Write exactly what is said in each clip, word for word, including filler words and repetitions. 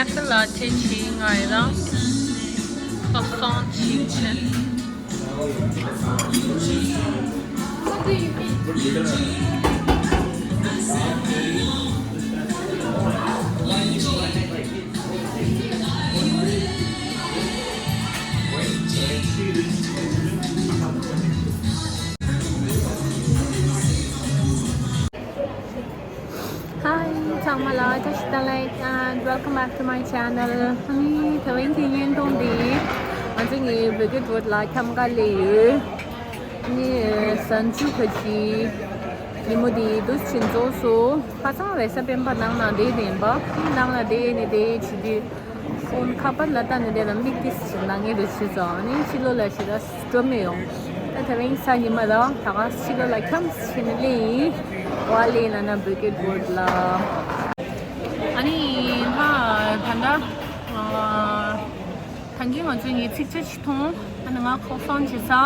Cafe latte ཅིག་ང་ཡི་རང་croissant ཅིག་བྱས། Hi, ཚང་མ་ལ་བཀྲ་ཤིས་བདེ་ལེགས། And welcome back to my channel. ཨ་ནི་དེ་རིང་གི་བརྙན་ཐུང་འདི་ང་ཚོ་ངའི་བོད་སྐད་བོད་ལ་འཁྱམ་ག་ལས་ཡོད། ཨ་ནི་གཟའ་མཇུག་ཁ་ཅིག་ཉིན་མོ་འདི་འདུག་ཕྱིན་རྫོགས་སོ། ཁ་སང་རེས་གཟའ་སྤེན་པ་ནང་ན་བསྡད་ནས་ཡིན་པ། ནང་ལ་བསྡད་ནས་བསྡད་བྱེད་དུས། ཕོན་ཁ་པར་ལ་ལྟ་ནས་བསྡད་ན་མིག་ཏིས་ཞིག་ན་ངེས་རེད་ཞུས་ཙང་ནི་ཕྱི་ལོགས་ལ་ཞེ་དྲག་འགྲོ་མི་ཡོང་། ད་དེ་རིང་གཟའ་ཉི་མ་རང་ད་ག་ཕྱི་ལོགས་ལ་འཁྱམས་ཕྱིན་ནས་ལས་ཡིན། ཝ་ལས་ན་ན་བོད་སྐད་བོད་ལ། ཨ་ནི་ང་ད་ལྟ་ད་གིན་ང་ཚོ་ངའི་ཚིག་ཆ་ཞིག་མཐོང་། ཨ་ནི་ང་ཁོག་སོང་ཅིག་ཟ། ཨ་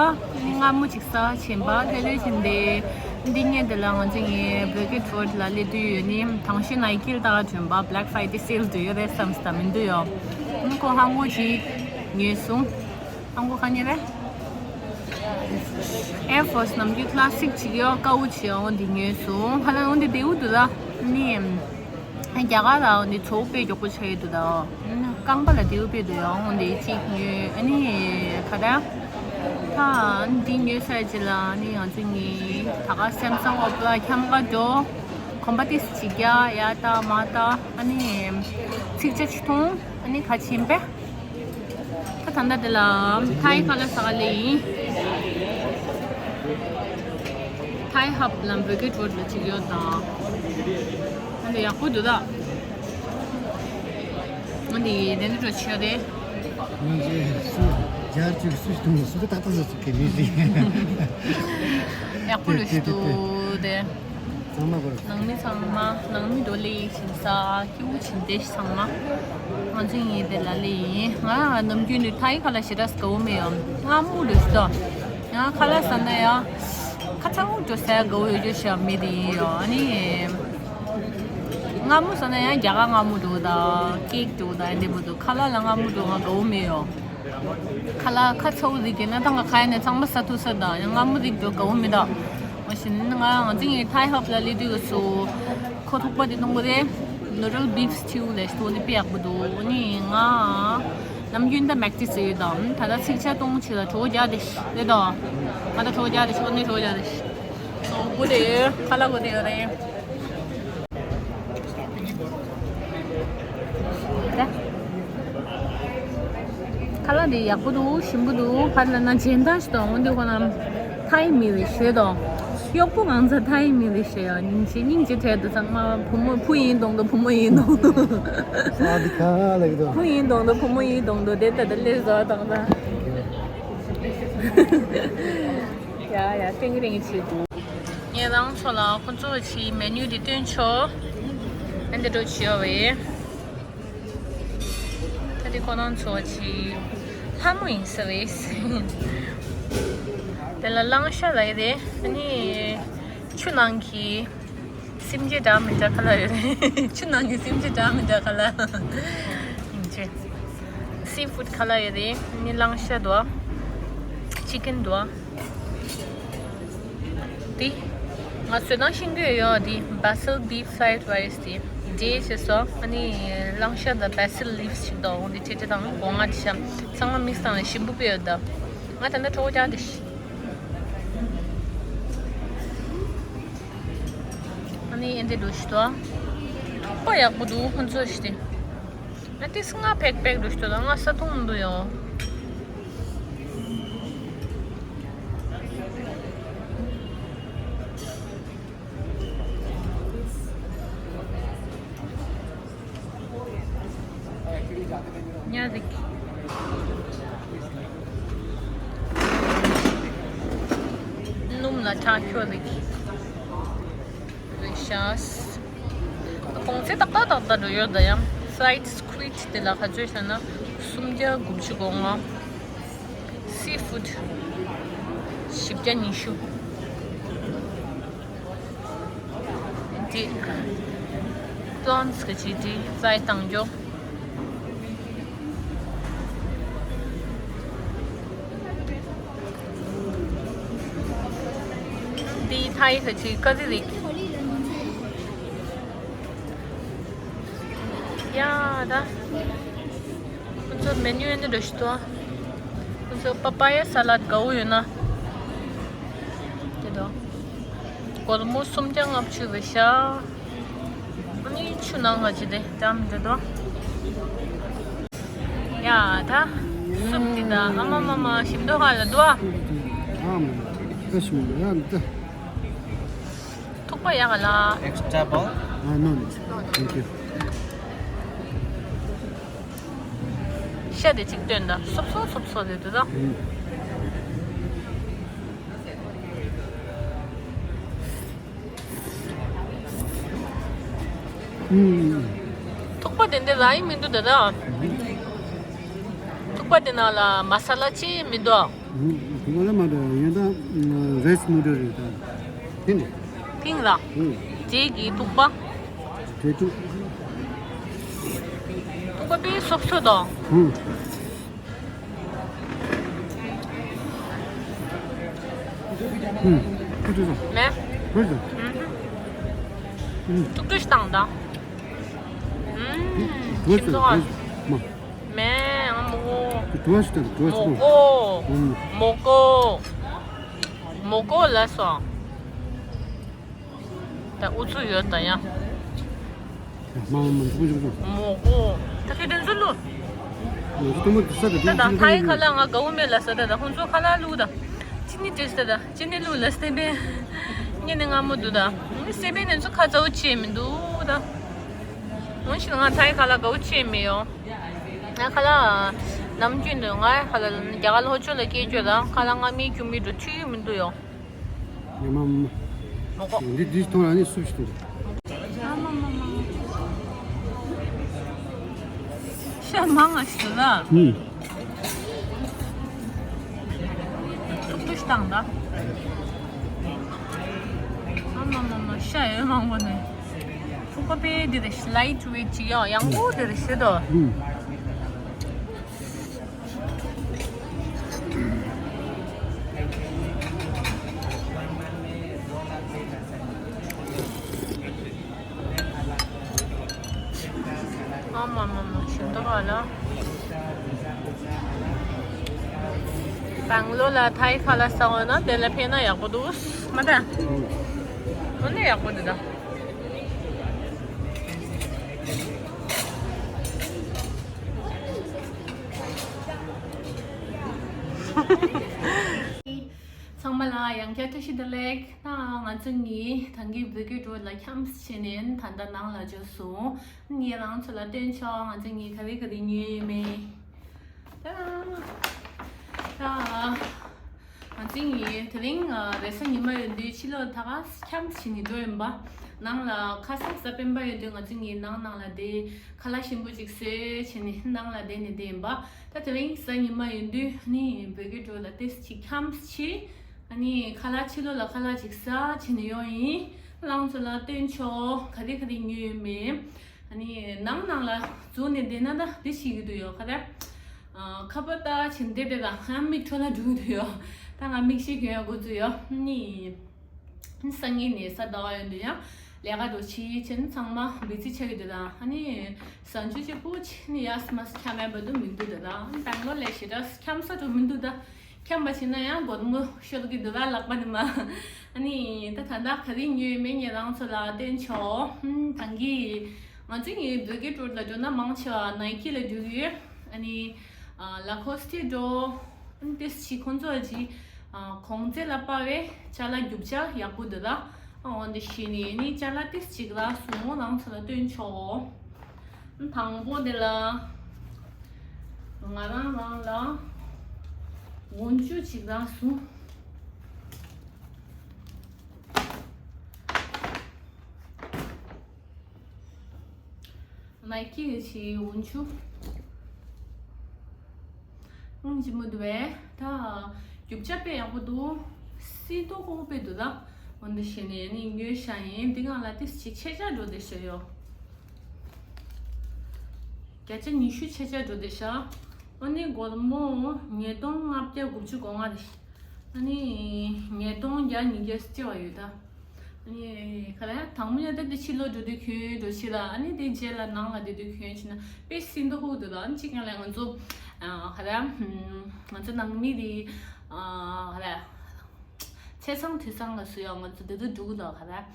ནི་མངར་མོ་ཅིག་ཟ་བྱིན་པ་ལྷོད་ལྷོད་བྱིན་ཏེ། འདི་ཉིན་འདི་ལ་ང་ཚོ་ངའི་བོད་སྐད་བོད་ལ་སླེབས་དུས་ཡོད་ནི་དང་ཤེས་ནའི་ཀིལ་ཏག་བྱོན་པ་Black Friday sale དུ་ཡོད་རེད་བསམ་སྟ་མི་འདུག་ཡོ། ཁོ་ཧང་གོ་ཅིག་ཉོས་སོང་། ཧང་གོ་ག་ཉེ་རེད། Air Force ནམ་རྒྱུན་classic ཅིག་ཡོ་དཀའ་བོ་ཅིག་ཡོ་འདི་ཉོས་སོང་། ཧ་ལམ་འདི་བདེ་བོ་འདུག་ད་ནི། རྒྱ་གར་ལ་འདི་ཚོ་དཔེ་མགྱོགས་པོ་ཆགས་ཡོད་འདུག་ད། རྐང་པ་ལ་དེའུ་དཔེ་འདུག་ཡང་འདི་གཅིག་ཉོས། ཨ་ནི་ག་རེ། ད་འདི་ཉོས་ཚར་རྗེས་ལ་ཨ་ནི་ང་ཚོ་གཉིས་ད་ག་Samsung Opera འཁྱམ་ག་འགྲོ། གོམ་པ་ཏིས་ཅིག་རྒྱག་ཡ་ལྟ་མ་ལྟ། ཨ་ནི་ཚིག་ཆ་ཅིག་མཐོང་། ཨ་ནི་ག་ཕྱིན་པས། ད་ད་ལྟ་དེ་ལ་ཐའི་ཁ་ལག་ཟ་ག་ལེ་ཡིན། ཐའི་ཧབ་ལ་བོད་སྐད་བོད་ལ་ཅིག་ཡོད་དང་། ཨ་ནི་ཡག་པོ་འདུག་ད། ཨ་ནི་དེ་འདྲ་འགྲོ་ཆེ་རེད། ང་ཚོས་སུ་སྦྱར་བཅུག་སུ་གཏོང་སུ་ཏག་ཏག་ཟ་ཚུགས་ཀྱི་མི་རེད། ཡག་པོ་རེད་ཞུ་འདུག་དེ། ཚང་མ་གོ། ནང་མི་ཚང་མ་ནང་མི་འགྲོ་ལེ་ཡིན་ས་སྐྱིད་པོ་བྱིན་ཏེ་ཚང་མ། ང་ཚོ་ཡིན་དེ་ལ་ལེ་ཡིན། ང་ནམ་རྒྱུན་ནི་ཐའི་ཁ་ལག་ཞེ་དྲག་དགའ་བོ་མེད་ཡོད། མངར་མོ་རེད་ཤི་ད། ཡང་ཁ་ལག་ཟ་ན་ཡང་ཁ་ཚ་བོ་འགྲོ་ས་དགའ་བོ་ཡོད་རྒྱུ་ཞིག་མེད་དེ་ཡིན་ཡོད། ཨ་ནི་མངར་མོ་ཟ་ན་ཡང་རྒྱ་གར་མངར་མོ་འགྲོ་ད། ཀེག་འགྲོ་ད་འདི་མོ་འདུག་ཁ་ལག་ལ་མངར་མོ་འགྲོ་ང་དགའ་བོ་མེད་ཡོད། ཁ་ལག་ཁ་ཚ་བོ་རིགས་ཀྱི་ན་ད་ང་ཁ་ཡ་ནས་ཚང་མ་ཟ་ཐུབ་ས་དང་ཡང་མངར་མོ་རིགས་འགྲོ་དགའ་བོ་མི་འདུག་འོ་བཞིན་ང་ང་ཚོ་ངའི་ཐའི་ཧབ་ལ་ལི་དུས་སུ་ཁོ་ཐུག་པ་དེ་གཏོང་གི་རེད། Noodle beef stew ལས་སུ་ནི་དཔེ་ཡག་པོ་འདུག་ཨ་ནི་ང་ནམ་རྒྱུན་ད་མེག་ཅིག་ཟེར་ཡོད་དམ། ད་ལྟ་ཚིག་ཆ་གཏོང་ཆེད་ལ་གྲོགས་རྒྱག་དེ་རེད་དོ། ང་ད་གྲོགས་རྒྱག་དེ་ཤོག་ནི་གྲོགས་རྒྱག་དེ་ཤོག་གོ་དེ་ཁ་ལག་གོ་དེ་ཡོད་རེད། ཁ་ལག་དེ་ཡག་པོ་འདུག་ཞིམ་པོ་འདུག་ཕར་ལ་ན་སྦྱིན་བདག་ཞིག་དང་འོན་ཏེ་ཁོ་ན་ཐའི་མི་རེད་ཞེས་དང་། གཡོག་པོ་ང་ཚོ་ཐའི་མི་རེད་ཞེས་ཡང་སྙིང་རྗེ་སྙིང་རྗེ་བྲལ་འདུག་ཚང་མ་བུ་མོ་བུ་ཡིན་གདོང་དུ་བུ་མོ་ཡིན་གདོང་དུ། ས་འདི་ག་ལ་གི་དོ། བུ་ཡིན་གདོང་དུ་བུ་མོ་ཡིན་གདོང་དུ་དེ་ལྟ་དེ་ལས་བཟོ་བ་དང་ད། ཡ་ཡ་ཏིང་རིང་བྱེད་དགོས། ངས་རང་ཚོ་ལ་ཁོ་ཚོ་གི་མེ་ནུ་དེ་སྟོན་ཆོག་ཨ་འདི་འགྲོ་བྱེད་ཡོད་བས། ད་དེ་ཁོ་རང་ཚོ་གི་ལྷ་མོ་ཡིན་ས་རེད། དེ་ལ་གླང་ཤ་རེད་དེ། ཨ་ནི་ཆུ་ནང་གི་སེམས་ཅན་འདྲ་མི་འདྲ་ཁ་ལག་ཡོད་རེད། ཆུ་ནང་གི་སེམས་ཅན་འདྲ་མི་འདྲ་ཁ་ལག་ཡིན་ཆེ། སི་ཕུད་ཁ་ལག་ཡོད་རེད། ཨ་ནི་གླང་ཤ་འདུག་ཅི་ཀན་འདུག་དེ། ང་བཟོ་སྟངས་ཤེས་ཀྱི་ཡོད་དེ། Basil beef fried rice དེ། འབྲས་བྱས་སོ། ཨ་ནི་གླང་ཤ་དང་basil leaves ཞིག་དང་འོ་དེ་ཁྲིད་ཁྲིད་དང་སྒོ་ང་དེ་ཤ། ཚང་མ་mix བཏང་ནས་ཞིམ་པོ་དཔེ་ཡོད་ད། ང་ད་ལྟ་གྲོགས་རྒྱག་དེ་ཤི། ཨ་ནི་ཨེ་འདི་འགྲོ་ཤི་དོ། ཐུག་པ་ཡག་པོ་འདུག་ཁོ་ཚོ་ཤི་དེ། ང་ཏིས་ང་ཕེག་ཕེག་འགྲོ་ཤི་དོ་ད་ང་ས་ཐུང་འདུག་ཡོ། ཉ་རིགས། སྣུམ་ལ་ཁྲག་ཤོ་རིགས། རེད་ཤག་གོང་ཚད་ཏག་ཏག་ཏག་ཏག་འགྲོ་ཡོད་ད་ཡང་། Fried squid དེ་ལ་ག་ཚོད་ཤ་ན་སུམ་བརྒྱ་དགུ་བཅུ་གོ་ལྔ། Seafood བཞི་བརྒྱ་ཉི་ཤུ། འདི་prawns གི་ཅི་འདི་fry བཏང་རྒྱུ། ཐའི་ཁ་ཅིག་ཀ་ཟི་རིགས། ཡ་ད། ཁོ་ཚོ་མེ་ནུ་ཡོད་ནི་འདྲ་ཞིག་འདུག་ཁོ་ཚོ་པ་པ་ཡ་ས་ལད་དགའ་བོ་ཡོད་ན། དེ་དང་། སྒོར་མོ་སུམ་བརྒྱ་ལྔ་བཅུ་བས་ཤ། ཨ་ནི་ཆུ་ནང་ང་ཅི་དེ་ཏམ་དེ་དོ། ཡ་ད། སུབ་དེ་ད་ཨ་མ་མ་མ་ཞིམ་མདོག་ཁ་ལ་འདུག་ཨ། ཨ་མ་མ་ད་ཞིམ་ཡ་ད། ཐུག་པ་ཡག་ལ། Extra bowl? Ah, no, no. Thank you. ཤ་དེ་གཅིག་སྟོན་ད། སོབ་སོབ་སོབ་སོབ་དེ་འདུག་ད། ཨུམ། ཐུག་པ་དེ་འདྲ་རག་གི་མི་འདུག་ད་ད། ཐུག་པ་དེ་ནང་ལ་མ་ས་ལ་ཅི་མི་འདུག་ཨ། ཐུག་པ་ལ་མ་འདྲ་ཡིན་ད། རེས་ནུ་ཌལ་རེད་ད། ཕིང་། ཕིང་ལ། ཨུམ། དེ་གི་ཐུག་པ། དེ་ཐུག་ཐུག་པ་དཔེ་སོབ་སོབ་དང་། ཨུམ། ཨུམ། ཐུག་ཐུག་སོང་། མེ། ཧུར་སོང་། ཨུམ། ཐུག་ཐུག་བཏང་ད། ཨུམ། དུ་བ་ཞིམ་སོང་ཨ། མ། མེ། ཨ་མོ་གོ། དུ་བ་ཞིག་དང་དུ་བ་ཞིག་མོ་གོ། ཨུམ། མོ་གོ། མོ་གོ་ལ་སོང་། ད་ཨུ་ཚུགས་ཡོད་ད་ཡ། མ་མ་མ་འཇུག་འཇུག་འཇུག་མོ་གོ། ད་ཁེ་དེ་ཚོ་ལུ། ང་ཚོ་ཐུ་མོ་དུ་ས་དེ་ད་ད་ཐའི་ཁ་ལག་ང་དགའ་བོ་མེད་ལ་ས་ད་ད་ཁོང་ཚོ་ཁ་ལག་ལུ་ད། ཅི་ནི་ཏེས་ད་ད་ཅི་ནི་ལུ་ལ་སེ་བན། ངས་ནི་ང་མོ་དུ་ད། ངས་སེ་བན་ནི་ཚོ་ཁ་ཚ་བོ་ཅི་མི་འདུག་ད། འོན་ཞིག་ང་ཐའི་ཁ་ལག་དགའ་བོ་ཅི་མི་ཡོང་། ང་ཁ་ལག་ནམ་རྒྱུན་དུ་ང་ཁ་ལག་རྒྱ་གར་ལྷོ་ཕྱོགས་ལ་སྐྱེས་བཅོས་ད་ཁ་ལག་ང་མི་ཁྱུ་མི་འགྲོ་ཐུ་མི་འདུག་ཡོང་། ཡ་མ་མ། མོ་གོ། འདི་འདི་ཐོང་ལ་ནི་སུབ་ཞིག་འདུག་ཨ་མ་མ་མ། ཤ་མང་ང་ཞིག་ལ། ཧུམ། ཐུག་ཐུག་བཏང་ད། ཨ་མ་མ་མ་ཤ་ཡོད་མང་པོ་ནས། ཐུག་པ་དཔེ་འདི་རེད། ལའིཊ་ཝེཊ་ཅིག་ཡང་ཡང་པོ་འདི་རེད་ཤེས་དོ། ཧུམ། ཨ་མ་མ་མ་ཞིམ་ཏོག་ཨ་ལ། སྦང་ལོར་ལ་ཐའི་ཁ་ལག་ཟ་འོང་ན་དེ་ལ་ཕེབས་ན་ཡག་པོ་འདུག་མ་ད། འོ་ན་ཡག་པོ་འདུག་ད། ཚང་མ་ལ་ཡང་བསྐྱར་བཀྲ་ཤིས་བདེ་ལེགས། ད་ང་ཚོ་གཉིས་ད་གིན་བི་གི་ཌོར་ལ་འཁྱམས་བྱས་ནས་ད་ལྟ་ནང་ལ་འབྱོར་སོང་། ངས་རང་ཚོ་ལ་སྟོན་ཆོག་ང་ཚོ་གཉིས་ག་རེ་ག་རེ་ཉོས་ཡོད་མེད། ད་ད་ང་ཚོ་གཉིས་དེ་རིང་རེས་གཟའ་ཉི་མ་ཡིན་དུས་ཕྱི་ལོགས་ད་ག་འཁྱམས་བྱས་ནས་འགྲོ་ཡིན་པ། ནང་ལ་ཁ་སང་གཟའ་སྤེན་པ་ཡིན་དུས་ང་ཚོ་གཉིས་ནང་ནང་ལ་བསྡད་ཁ་ལག་ཞིམ་པོ་ཅིག་བཟོས་བྱས་ནས་ནང་ལ་བསྡད་ནས་བསྡད་ཡིན་པ། ད་དེ་རིང་གཟའ་ཉི་མ་ཡིན་དུས་ནི་བོད་ཀྱི་འགྲོ་ལ་ཏེས་ཅིག་འཁྱམས་ཕྱིན། ཨ་ནི་ཁ་ལག་ཕྱི་ལོགས་ལ་ཁ་ལག་ཅིག་ཟ་བྱས་ནས་ཡོང་ཡིན། རང་ཚོ་ལ་སྟོན་ཆོག་ག་རེ་ག་རེ་ཉོས་ཡོད་མེད། ཨ་ནི་ནང་ནང་ལ་འཛུལ་ནས་བསྡད་ན་ད་འདི་ཞིག་གི་འདུག་ཡོད་ཁ་ད། ཁ་པར་ལྟ་བྱས་བསྡད་བསྡད་ད་ང་མིག་འཕྲོ་ལ་འགྲོ་གི་འདུག་ཡོད། ད་ང་མིག་ཤེལ་གྱོན་ཡག་འགོ་བཙུགས་ཡོད་ནི། སང་ཉིན་ནས་གཟའ་ཟླ་བ་ཡོང་དུས་ཡང་ལས་ཀ་འགྲོ་ཕྱིན་ཕྱིན་ཚང་མ་བི་ཛི་ཆགས་ཀྱི་འདུག་ད། ཨ་ནི་གཟའ་མཇུག་གཅིག་པུ་ཕྱིན་ཡས་མས་འཁྱམ་མེད་པ་འདུག་མི་འདུག་ད། ད་སྦང་ལོར་ལས་ཞེ་དྲག་འཁྱམ་ས་འགྲོ་མི་འདུག་ད། འཁྱམ་པ་བྱས་ན་ཡང་སྒོར་མོ་ཤོར་གྱི་འདུག་ད་ལག་པ་ནས་མ། ཨ་ནི་ད་ད་ལྟ་ག་རེ་ཉོས་མེད་ངས་རང་ཚོ་ལ་སྟོན་ཆོག་ད་གིན་ང་ཚོ་ངའི་བོད་ཀྱི་སྟོར་ལ་འགྲོ་ན་མང་ཆེ་བ་ནའི་ཀི་ལ་འགྲོ་གི་ཡོད། ཨ་ནི་ལ་ཁོ་སི་ཊི་འགྲོ། ཏིས་ཅིག་ཁོང་ཚོ་ཅིག་གོང་ཚད་ལ་དཔག་པའི་ཅ་ལག་རྒྱུ་ཆ་ཡག་པོ་འདུག་ད། འོ་འདི་ཤེས་ནས་ནི་ཅ་ལག་ཏིས་ཅིག་རག་སོང་། རང་ཚོ་ལ་སྟོན་ཆོག་དང་པོ་འདི་ལ་ང་རང་རང་ལ་འོན་ཆུ་ཅིག་རག་སོང་། ནའི་ཀི་གི་ཆེ་འོན་ཆུ། ཨང་ཅི་མོ་འདུག་བས། ད་རྒྱུ་ཆ་དཔེ་ཡག་པོ་འདུག་སི་ཏོ་ཀོ་དཔེ་འདུག་ད། འོན་ཏེ་ཤེས་ནས་ནི་ཉོས་ཤ་ཡིན། འདི་གང་ལ་ཏིས་ཅིག་ཆེ་ཆ་འགྲོ་དེ་ཤེས་ཡོད། བརྒྱ་ཆ་ཉི་ཤུ་ཆེ་ཆ་འགྲོ་དེ་ཤ། ཨ་ནི་སྒོར་མོ་ཉིས་སྟོང་ལྔ་བརྒྱ་དགུ་བཅུ་གོ་ལྔ་རེད། ཨ་ནི་ཉིས་སྟོང་བརྒྱ་ཉིས་བརྒྱ་སྐྱེ་བ་ཡོད་ད། ཨ་ནི་ག་རེ་དང་མོ་ཡ་ད་དེ་ཕྱི་ལོགས་འགྲོ་དུས་གྱོན་འགྲོ་ཕྱི་ལ། ཨ་ནི་དེ་རྗེས་ལ་ནང་ལ་བསྡད་དུས་གྱོན་ཕྱི་ན་དཔེ་སྲིན་ཏོ་ཧུ་འདུག་ད་ཨ་ནི་གཅིག་ཡང་ལ་ང་ཚོ་ཨ་ག་རེ་ང་ཚོ་ནང་མི་དེ་ཨ་ག་རེ་ཚེས་བཟང་དུས་བཟང་ལ་སུ་ཡང་ང་ཚོ་དེ་དུ་འགྲོ་གི་འདུག་ག་རེ་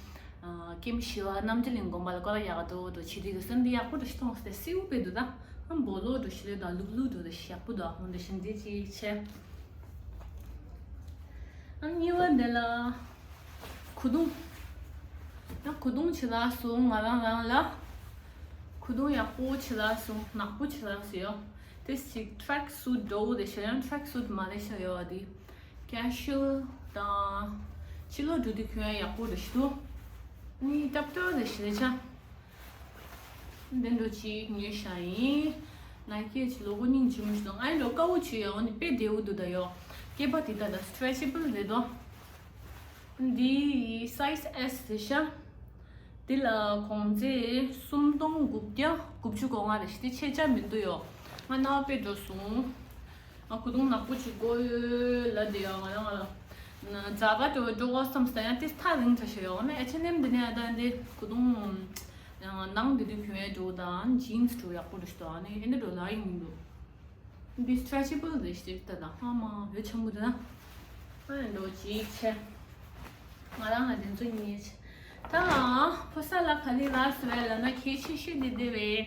ཨ་ཀེམ་ཞི་བ་རྣམ་འདྲེན་གླིང་དགོན་པ་ལ་སྐོར་ར་ཡག་འགྲོ་འགྲོ་བྱེད་དུས་གི་སྲིན་དེ་ཡག་པོ་འགྲོ་ཞིག་མཐོང་སྟེ་སེའུ་དཔེ་འདུག་ད་ཨ་འབོ་ལོ་འགྲོ་ཞིག་ལས་ད་ལུག་ལུག་འགྲོ་ད་ཞིག་ཡག་པོ་འདུག་ཨ་འོན་ཏེ་ཞིན་དེ་གཅིག་ཆེ། ཨ་གཉིས་པ་འདི་ལ་གོས་ཐུང་། ཡང་གོས་ཐུང་ཆེ་ལ་སོང་ང་རང་རང་ལ། གོས་ཐུང་ཡག་པོ་ཆེ་ལ་སོང་ནག་པོ་ཆེ་ལ་སོང་ཡོ། དེ་ཞིག་track suit འདྲ་བོ་དེ་ཤ་ཡང་track suit མ་རེད་ཤ་ཡོ་དེ། casual དང་ཕྱི་ལོགས་འགྲོ་དུས་གྱོན་ཡག་པོ་རེད་ཤི་དུ། ནི་ཏབ་ཏོ་དེ་ཤི་རེད་ཆ། འདི་འདྲ་ཅིག་ཉོས་ཤག་ཡིན། ནའི་ཀི་ཅིག་ལོ་གོ་སྙིང་རྗེ་མོ་ཞིག་དང་ཨ་ཡིན་འགྲོ་དཀའ་བོ་ཅིག་ཡོད་འོ་ནི་དཔེ་བདེ་བོ་འདུག་ད་ཡོ། སྐེད་པ་དེ་ད་ད་stretchable རེད་དོ། འདི་size S རེད་ཤག་འདི་ལ་གོང་ཚད་སུམ་སྟོང་དགུ་བརྒྱ་དགུ་བཅུ་གོ་ལྔ་རེད་ཤག་འདི་ཆེ་ཆ་མི་འདུག་ཡོ། ང་རྣ་བ་དཔེ་འགྲོ་སོང་། ང་གོས་ཐུང་ནག་པོ་ཅིག་དགོས་ཡོད་ལབ་དེ་ཡང་ང་རང་ང་ལ་ཛ་ག་འགྲོ་འགྲོ་གོ་བསམ་སྟེ་ཡང་དེ་ཐག་རིང་དྲགས་ཤག་ཡོད་ན་H&M འདི་ནས་ཨ་ད་འདི་གོས་ཐུང་ནང་འདི་དུས་གྱོན་ཡས་འགྲོ་དང་jeans འགྲོ་ཡག་པོ་རེད་ཤག་ཨ་ནི་ཨེ་འདི་འགྲོ་ལ་ཡིན་མི་འདུག་འདི་stretchable རེད་ཤག་ད་ད་ཧ་མ་ཡོད་ཆེན་པོ་འདི་ན་ཨ་འགྲོ་ཅིག་ཆེ། ང་རང་ལ་དེ་ཚོ་ཉེས་ཆེ། ད་ཕོ་གསར་ལ་ག་ལེ་ལ་སི་བས་ལ་ན་ཁྱེད་ཆེ་ཤོས་འདི་འདི་རེད།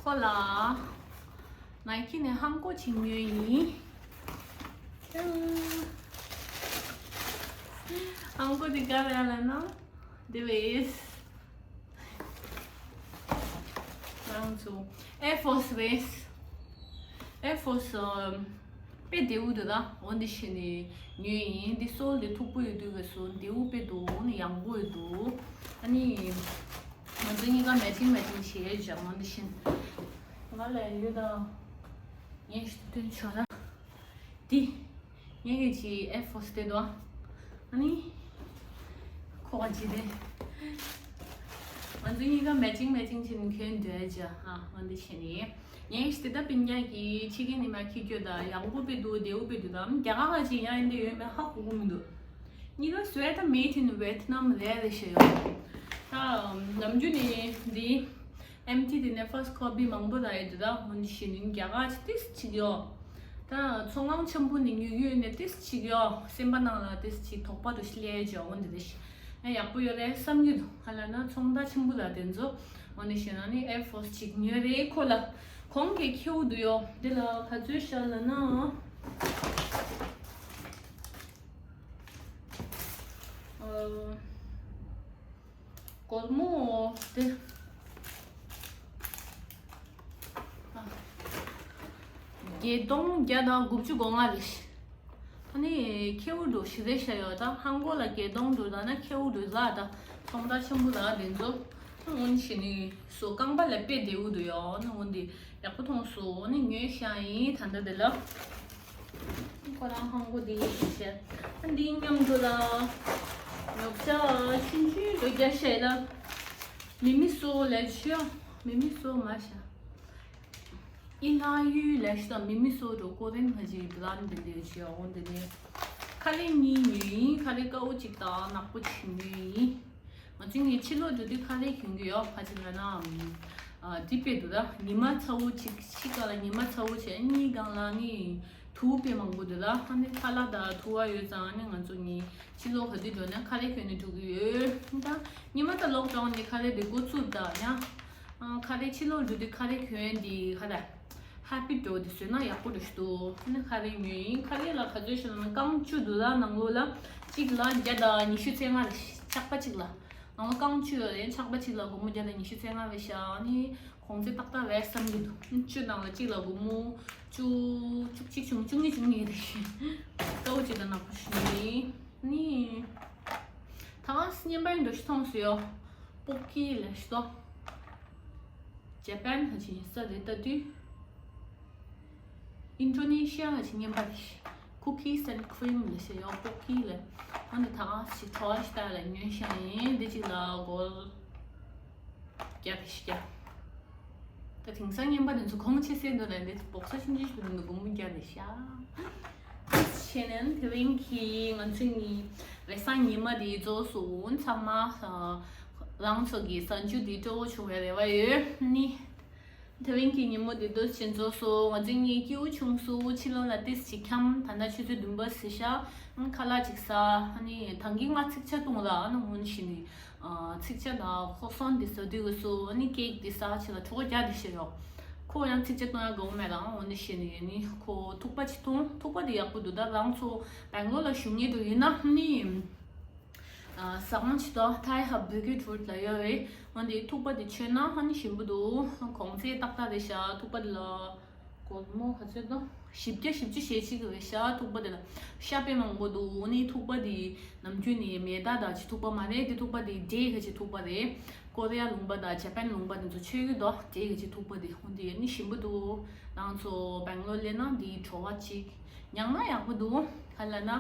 ཁོ་ལ་ནའི་ཀི་ནས་ཧང་གོ་ཅིག་ཉོས་ཡིན། ཧང་གོ་དེ་ག་རེ་ལ་ན་དེ་བས། རང་ཚོ་Air Force རེད། Air Force དཔེ་བདེ་བོ་འདུག་ད། འོ་འདི་ཤེས་ནས་ཉོས་ཡིན། འདི་སོལ་འདི་མཐུག་པོ་ཡོད་དུས་ག་སོ་བདེ་བོ་དཔེ་འདུག་འོ་ནི་ཡང་པོ་ཡོད་འདུག་ཨ་ནི་ང་ཚོ་གཉིས་ཀ་matching matching བྱེད་ཡས་ཅང་འོ་འདི་ཤེས། ང་ལ་ཡོད་ད། ངས་ཤི་སྟོན་ཆོག་ད། འདི། ངས་ཀྱི་Air Force དེ་དོ། ཨ་ནི། ཁོ་ག་ཅི་དེ། ང་ཚོ་གཉིས་ཀ་matching matching བྱས་ནས་གྱོན་འདོད་ཅ་ཨ་ང་འདི་བྱས་ནས། ངས་ཤི་དེ་ད་པིན་ཉག་གི་ཕྱི་རྒྱལ་ནས་མ་ཁྱི་སྐྱོ་ད་ཡག་པོ་དཔེ་འདུག་བདེ་བོ་དཔེ་འདུག་ད་རྒྱ་གར་ག་ཅི་ཡང་འདི་ཡོད་མེད་ཧ་གོ་གི་མི་འདུག་གཉིས་ཀ་སུ་ད་made in Vietnam རེད་རེད་ཤེས་ཡོད། ད་ནམ་རྒྱུན་ནས་འདི། ཨེམ་ཐི་དེ་ནས་first copy མང་པོ་རག་ཡོད་དེ་ད་འོན་ཞེས་ནིང་རྒྱ་གར་ཅི་ཏིས་ཅིག་ཡོད། ད་ཚོང་ཁང་ཆེན་པོ་ནས་ཉོ་རྒྱུ་ཡོད་ནས་ཏིས་ཅིག་ཡོད་སེམས་པ་ནང་ལ་ཏིས་ཅིག་དོགས་པ་རུ་ཤི་ལས་ཡོད་འོན་དེ་རེད་ཤི། ཡག་པོ་ཡོད་རེད་བསམ་གྱི་འདུག་ཧ་ལ་ན་ཚོང་ད་ཆེན་པོ་ལ་དེ་ཚོ་འོན་ནས་ཞེས་ན་ནི་Air Force ཅིག་ཉོས་རེད་ཁོ་ལ་གོང་གི་ཁྱེའུ་འདུག་ཡོད་འདི་ལ་ག་ཚོད་ཤར་ལ་ན། སྒོར་མོ་དེ། བརྒྱད་སྟོང་བརྒྱ་དང་དགུ་བཅུ་གོ་ལྔ་རེད། ཨ་ནི་ཁྱེའུ་འགྲོ་ཞི་རེད་ཤ་ཡོད་ད་ཧང་གོ་ལ་བརྒྱད་སྟོང་འགྲོ་ད་ན་ཁྱེའུ་འགྲོ་ལ་ད་ཚོང་ད་ཆེན་པོ་ལ་དེ་ཚོ་འོན་ཞི་ནི་སོ་རྐང་པ་ལ་དཔེ་བདེ་བོ་འདུག་ཡོད་ནི་འོན་དེ་ཡག་པོ་མཐོང་སོ་ནི་ཉོས་ཤ་ཡིན་ད་འདྲ་དེ་ལ། ཁོ་རང་ཧང་གོ་དེ་ཡིན་ཤེས། ཨ་འདིའི་མཉམ་དུ་ལ། ཉོ་ཆ་ཆུང་ཆུང་དུ་རྒྱ་ཤེས་ལ། མི་མི་སོ་ལས་ཆོ། མི་མི་སོ་མ་ཤ། ཨི་ལ་ཡུལ་ལས་ཤ་མི་མི་སོ་རུ་ཀོ་རེན་ཧ་ཇི་དུ་ལ་འདི་འདི་ཆོ་འོ་འདི་ནི། ཁ་ལེ་གཉིས་ཉོས་ཡིན་ཁ་ལེ་ཀའོ་གཅིག་དང་ནག་པོ་གཅིག་ཉོས་ཡིན། ང་ཚོ་ངའི་ཕྱི་ལོགས་འགྲོ་དུས་ཁ་ལེ་གྱོན་གྱི་ཡོད་ཕ་ཆེ་ལ་ན། ཨ་དེ་དཔེ་འདུག་ད་ཉི་མ་ཚ་བོ་གཅིག་ཕྱི་ཀ་ལ་ཉི་མ་ཚ་བོ་བྱས་གཉིས་སྒང་ལ་ནི་དུ་དཔེ་མང་པོ་འདུག་ད་ཨ་ནི་ཁ་ལག་དང་དུ་བ་ཡོད་ཙང་ཨ་ནི་ང་ཚོ་ངའི་ཕྱི་ལོགས་ག་དུས་འགྲོ་ན་ཁ་ལེ་གྱོན་ནས་འགྲོ་གི་ཡོད་ད། ཉི་མ་ད་ལོག་གྲོང་ནས་ཁ་ལེ་དེ་འགོ་བཙུགས་ད་ཡང་། ཁ་ལེ་ཕྱི་ལོགས་འགྲོ་དུས་ཁ་ལེ་གྱོན་དེ་ཁ་ད། ཧེ་པི་ཌོ་དེ་བཟོས་ན་ཡག་པོ་རེད་ཤག་འདུག་ཨ་ནི་ཁ་རེ་ཉོས་ཡིན། ཁ་རེ་ལ་ག་ཚོད་ཞིག་ལ་ན་རྐང་བཅུ་འདུག་ལ་ནང་ལོགས་ལ་གཅིག་ལ་བརྒྱ་དང་ཉི་ཤུ་རྩ་ལྔ་རེད་ཤག་ཆག་པ་གཅིག་ལ། ནང་ལོགས་རྐང་བཅུ་ཡོད་རེད། ཆག་པ་གཅིག་ལ་སྒོར་མོ་བརྒྱ་དང་ཉི་ཤུ་རྩ་ལྔ་རེད་ཤག་ཨ་ནི་གོང་ཚད་ཏག་ཏག་རེད་བསམ་གྱི་འདུག་བཅུ་ནང་ལ་གཅིག་ལ་སྒོར་མོ་བཅུ་བཅུ་གཅིག་བཅུ་གཉིས་བཅུ་གཉིས་རེད་ཤག་ཏའོ་གཅིག་དང་ནག་པོ་ཞིག་ནི་ནི། ད་ག་སེ་བརྙན་པར་འདྲ་ཞིག་མཐོང་སོང་ཡོ། པོ་ཀི་ལ་ཤི་ཏོ། ཇ་པན་ཧ་ཅི་ཡིན་ས་རེད་ལྟ་དུས། ཨིན་ཌོ་ནེ་ཤི་ཡ་ཧ་ཅི་ཉན་པ་རེད། Cookies and Cream ལ་ཤི་ཡོ་པོ་ཀི་ལ། ཨ་ནི་ད་ག་ཞིག་ཁྲོ་བ་ཞིག་ལྟ་ལ་ཉོས་ཤ་ཡིན་འདི་གཅིག་ལ་སྒོར་བརྒྱ་རེ་ཤི་རྒྱ། ད་དེང་སང་རྔན་པ་དེ་ཚོ་གོང་ཆེ་སེ་འདུག་ལ་འདི་སྦོག་ས་ཆུང་ཆུང་ཞིག་འདུག་འདུག་སྒོར་མོ་བརྒྱ་ནས་ཤ། བྱས་ནས་དེ་རིང་གི་ང་ཚོའི་ནི་རེས་གཟའ་ཉི་མ་དེ་རྫོགས་སོང་། ཚང་མ་ཨ་རང་ཚོ་གི་གཟའ་མཇུག་དེ་སྤྲོ་བོ་བྱུང་བའི་རེ་བ་ཡོད། ནི་དེ་རིང་གི་ཉིན་མོ་དེ་འདུག་སེ་རྫོགས་སོང་། ང་ཚོའི་ནི་སྐྱིད་པོ་བྱུང་སོང་། ཕྱི་ལོགས་ལ་ཏིས་ཅིག་འཁྱམ། ད་ལྟ་ཆུ་ཚོད་བདུན་པ་ཟིན་ཤག་ཁ་ལག་ཅིག་ཟ། ཨ་ནི་ད་གིན་ང་ཚིག་ཇ་བཏུང་ལ་ཨ་ནི་འོ་ནི་ཞིག་ནི། ཚིག་ཇ་དང་ཁོག་སོན་འདི་ཟ་དུས་སུ་ཨ་ནི་ཀེག་འདི་ཟ་བྱས་ལ་གྲོད་ཁོག་རྒྱགས་དེ་ཤི་རོགས། ཁོ་ཡང་ཚིག་ཇ་བཏུང་ཡ་དགའ་བོ་མེད་ལ་འོ་ནི་ཞེས་ནི་ཡིན་ནི་ཁོ་ཐུག་པ་ཅིག་བཏུང་། ཐུག་པ་དེ་ཡག་པོ་འདུག་ད་རང་ཚོ་སྦེང་ལོར་ལ་བཞུགས་མཁན་དུ་ཡིན་ན་ནི་ཟ་ཁང་ཅིག་དང་ཐའི་ཧབ་བྷི་ཀི་ཕུཌ་ལ་ཡོད་རེད། འོ་འདི་ཐུག་པ་དེ་མཆོད་ན་ཨ་ནི་ཞིམ་པོ་འདུག་གོང་ཚད་ཏག་ཏག་རེད་ཤག་ཐུག་པ་དེ་ལ། སྒོར་མོ་ག་ཚོད་དང་བཞི་བརྒྱ་བཞི་བཅུ་ཞེ་གཅིག་རེད་ཤག་ཐུག་པ་དེ་ལ་ཤ་དཔེ་མང་པོ་འདུག་འོ་ནི་ཐུག་པ་དེ་ནམ་རྒྱུན་ནས་མེ་མདའ་དང་ཅིག་ཐུག་པ་མ་རེད། དེ་ཐུག་པ་དེ་འབྲས་ག་ཅིག་ཐུག་པ་རེད། ཀོ་རི་ཡ་ལུང་པ་དང་ཇ་པན་ལུང་པ་དེ་ཚོ་མཆོད་ཀྱི་འདུག་འབྲས་ག་ཅིག་ཐུག་པ་དེ་འོ་དེ་ནི་ཞིམ་པོ་འདུག་རང་ཚོ་སྦེང་ལོར་སླེབས་ན་དེའི་བྲོ་བ་ཅིག་མྱངས་ན་ཡག་པོ་འདུག་ག་ལ་ན་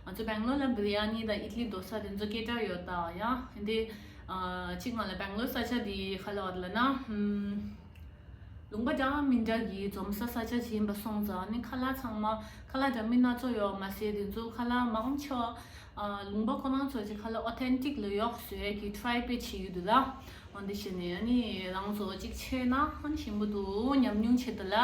ང་ཚོ་སྦེང་ལོར་ལ་བི་རི་ཡ་ནི་དང་ཨིད་ལི་རྡོ་ས་དེ་ཚོ་སྐད་གྲགས་ཡོད་ད་ཡ། འདི་ཨ་གཅིག་ང་ལ་སྦེང་ལོར་ས་ཆ་དེ་ག་ལ་བ་ལ་ན་ཧུམ། ལུང་པ་འདྲ་མི་འདྲ་གི་འཛོམས་ས་ས་ཆ་ཅིག་ཡིན་པ་སོང་ཙང་ནི་ཁ་ལག་ཚང་མ་ཁ་ལག་འདྲ་མིན་སྣ་ཚོགས་ཡོད་མ་ཟད་དེ་ཚོ་ཁ་ལག་མང་ཆེ་བ་ཨ་ལུང་པ་ཁོ་རང་ཚོ་ཅིག་ཁ་ལག་ཨོ་ཐེན་ཊིག་ལ་ཡོད་བཟོ་ཡས་ཀྱི་ཊི་རའི་དཔེ་བྱེད་ཀྱི་འདུག་ལ། འོ་འདི་བྱས་ནས་ཨ་ནི་རང་ཚོ་ཅིག་མཆོད་ན་ཨ་ནི་ཞིམ་པོ་འདུག་ཉམས་མྱོང་བྱེད་འདུག་ལ།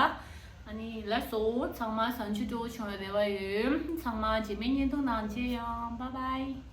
ཨ་ནི་ལགས་སོ། ཚང་མ་གཟའ་མཇུག་སྤྲོ་བོ་བྱུང་བའི་རེ་བ་ཡོད། ཚང་མ་རྗེས་མའི་བརྙན་ཐུང་ནང་མཇལ་ཡོང་། བྷའི་བྷའི།